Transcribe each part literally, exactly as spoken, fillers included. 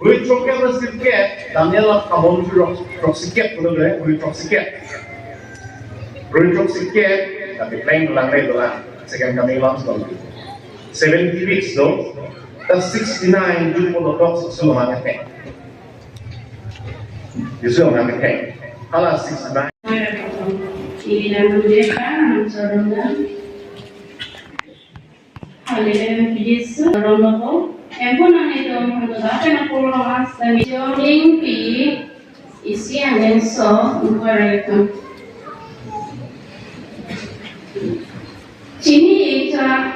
Rui throkkep, rui sirkep, Daniel la kamon rui throk, throksikep pulo le, rui throksikep. Rui throksikep, tapi pleng lang le dolang, second coming long song. Seventy weeks do, ta sixty-nine ju pulo dok su mang ke. Yesu mang ke. Hala sixty-nine. Ini dalam dia kan, Hallelujah, Yesu, Romo, Empo nang itu, hantu dapat nak pulang as, dan joding pi, isi angin so, umpar itu. Chini ita,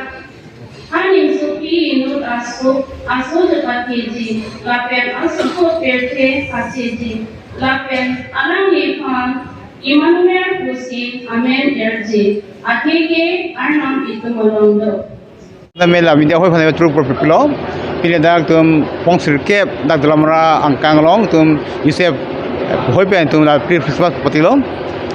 aning supi inut asu, asu cepat keji, lapen asu ko perte asiji, lapen alangliphan, Emmanuel pusi amen erji, akheke Arnam itum along do. Tame la media hoi aphan truk pro pilo. Pini dak tum pong sirkep dak Dolamara angkang along tum Yusef hoi pen tum la pre Christmas patilo.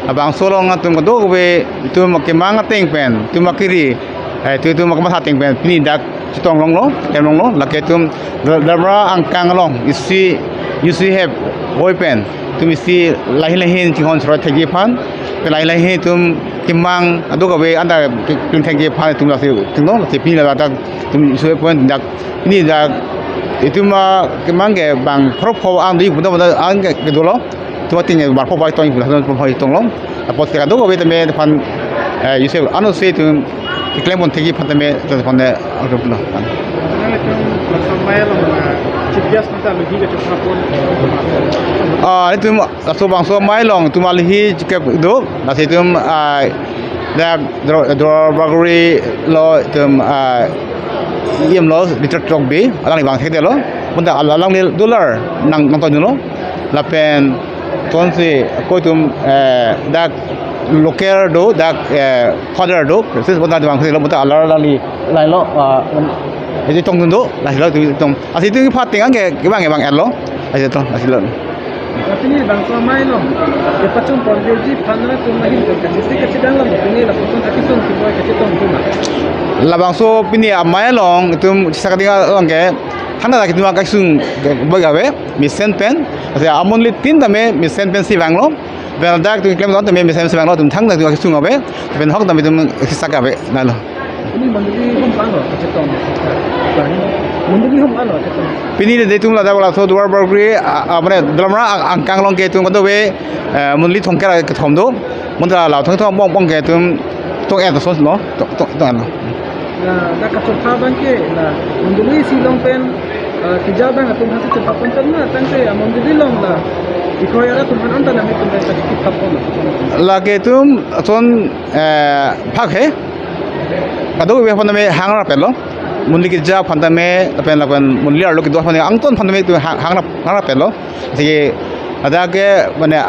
Labangso along atum kadokave tum kemang ateng pen tum akiri, eh, tum tum kematha ateng pen pini dak chetong longlo, kem longlo, lake tum Dolamara angkang along isi, isi hep hoi pen tum isi lahin lahin chinghon choroi thekji aphan, pen lahin lahin tum kemang kadokave anta ke-, klem thekji aphan tum lasi tinglo, lasi pini ladak tum isi hoi pen dak pini dak itum kemang ke bang pharo pho ang di puta puta ang ke kedolo. Tua tingnya bar pho bai tong, bar pho bai tong long. Apot ke kadokave tame aphan, eh, Yusef ano se tum keklem pon thekji aphan tame, aphan ne, arup lo. Nang itum laso amei along, ah, Chief Guest mata alohi kachepha pon. Ah, itum laso bangso amei along itum alohi chikep do, lasi itum, ah, dak Dro-, Duarbagori lo itum, ah, E M lo, Richard Tokbi, alangli vang thekdetlo. Bonta al-, alangli dolar nang, nangtonglo. Lapen tonsi ako itum, eh, dak local do, dak, eh, father do, sis bonta vang thekdetlo, bonta alar alangli lailo, ah, isi tongdun do, lailo itum tong. Lasi itum pha ateng ke, kevang, kevang erlo. Lasi to, lasi lo. Pini bangso amei along kepachun pon keji aphan atum lahin pen kachisi kachidang along pini lapuson akesung keboi kachetong atum ma? Labangso pini amei along itum chesa keding along ke, thangta dak itum akesung keboi ave, mesen pen. Lasi amonli tin tame mesen pensi vanglo. Pen dak itum klem along tame mesen pensi vanglo, itum thangta itum akesung ave. Pen ahok tame itum kisa ave, lailo. Pini mondoli hum ano kachetong? Mondoli hum ano kachetong? Pini de itum ladak laso Duarbagori, a, a, mane Dolamara ang-, angkang along ke itum kadokave, eh, mondoli thomkep ra kethom do. Bonta la thom thom pong pong ke itum tong-et ason lo, tong, tong, tong-et lo. La, la kachepha abang ke, la mondoli isi along pen, eh, keja abang atum hasi chepha pon kan ma, tangte amondoli along la ikhoi ara atum aphan anta nang itum pen kachepha pon. Lake itum ason, eh, phak he. Kadokave aphan tame hang rapetlo. Mondoli keja aphan tame, lapen, lapen mondoli arlo kedo aphan tame, angton aphan tame itum hang, hang rap, hang rapetlo. Lasi ladak ke mane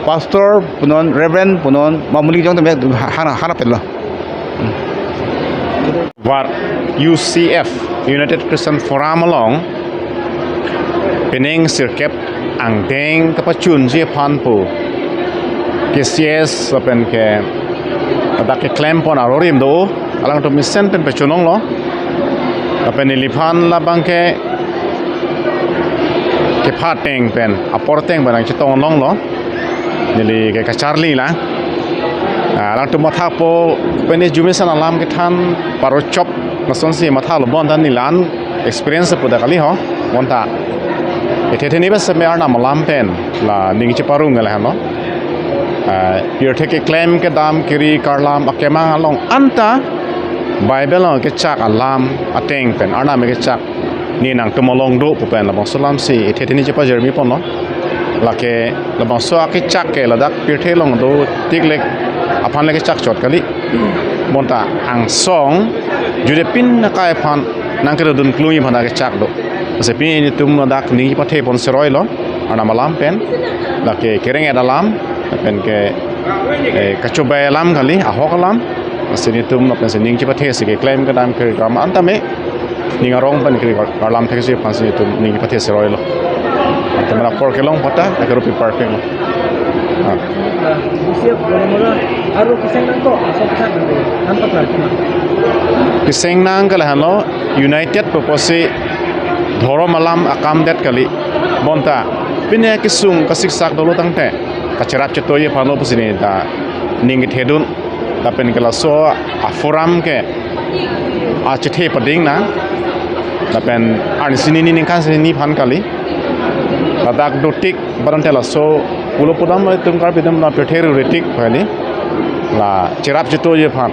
pastor punon, reverend punon, ma mondoli kejong tame hang, hang rapetlo. Var U C F, United Christian Forum along pining sirkep angdeng kepachunji aphan pu K C S lapen ke ladak keklem pon arorim do, alangtum mesen pen pachun longlo. Lapen neliphan labang ke kepha ateng pen, apor ateng pen nangchetong longlo. Neli ke kacharli lang. Ah, alangtum mathapo, pini arjume ason alam kethan paro chop, lasonsi mathalo bonta neli la-an experience pu dak kali ho, bonta ethe theni bas me Arnam alam pen la ning cheparong ke lahenlo. Ah, pirthe keklem kedam kiri karlam akemang along anta Bible along kechak alam ateng pen Arnam kechak ne nangtum along do pu pen labangso alamsi ethe theni chepajirmi ponlo. Lake labangso akechak ke ladak pirthe along do tik lek aphan le kechak chot kali. Bonta angsong judepin akai aphan nangkedodun klui aphan akechak do. Lasi pini netum ladak ning chepathe pon seroi lo, Arnam alam pen, lake kereng-et alam, pen ke, eh, kachobei alam kali, ahok alam. Lasi netum lapen si ning chepathe si keklem kedam kiri karlam anta me ning arong pen kiri kar-, karlam thekji aphan si netum ning chepathe seroi lo. Anta me apor kelong pata, akerupi parpeng lo. Ah. Isi ap gora mora aro keseng nangkok, asal keseng nangkok, nangkok lagi. Keseng nang ke lahenlo, United pu apotsi Dhorom alam akam det kali. Bonta pine kesung kasiksak dolo tangte kacherap cheto-ji aphan lo pusi neta ning kethedun. Lapen ke laso aforum ke achethe pading nang. Lapen arni sini ni ningkan sini ni aphan kali. Ladak dotik barang te laso pulo pudam itum Karbi atum la pirthe ru retik kali. La cherap cheto-ji aphan.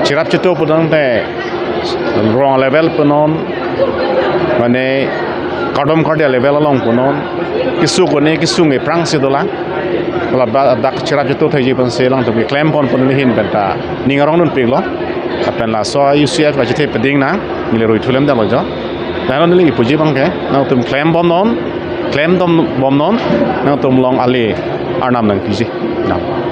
Cherap cheto pudam te rong level punon, mane kardom kardia level along punon, keso kone kesung eprang si dolang. Ladak cherap cheto thekji aphan si alangtum keklem pon pon ahin penta ning arong dunpiklo. Lapen laso U C F kachethe pading nang, neli rui thulem dalo jo. Lalu neli puji abang ke, nangtum klem bomnon, klemdun bomnon, nangtum along ale arnam nangpiji. Nang.